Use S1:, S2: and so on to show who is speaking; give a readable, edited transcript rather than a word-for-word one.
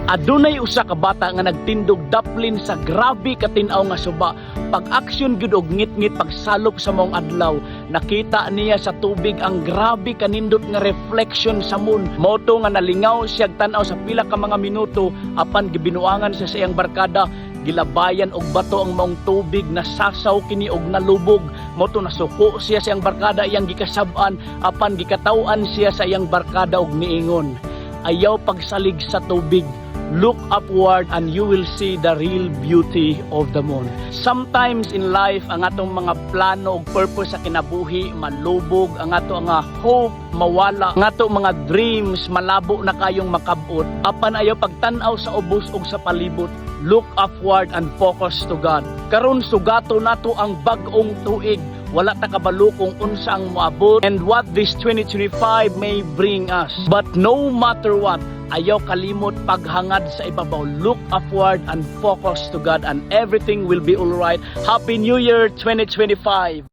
S1: Adunay usa ka bata nga nagtindog daplin sa grabe katin-aw nga suba. Pag-aksyon gyud og ngitngit pagsalop sa maong adlaw, nakita niya sa tubig ang grabe kanindot nga reflection sa moon. Mao to nga nalingaw siya tan-aw sa pila ka mga minuto, apan gibinuangan siya sa iyang barkada. Gilabayan og bato ang maong tubig, nasasaw kini og nalubog. Mao to nasuko siya sa iyang barkada, iyang gikasab-an, apan gikataw-an siya sa iyang barkada og niingon, "Ayaw pagsalig sa tubig. Look upward and you will see the real beauty of the moon." Sometimes in life, ang atong mga plano ug purpose sa kinabuhi malubog, ang ato nga hope mawala, ang ato mga dreams malabo na kayong makabot. Apan ayaw pagtan-aw sa ubos ug sa palibot. Look upward and focus to God. Karon sugato nato ang bag-ong tuig. Wala ta kabalo kung unsa ang moabot and what this 2025 may bring us. But no matter what, ayaw kalimot paghangad sa ibabaw. Look upward and focus to God and everything will be alright. Happy New Year 2025!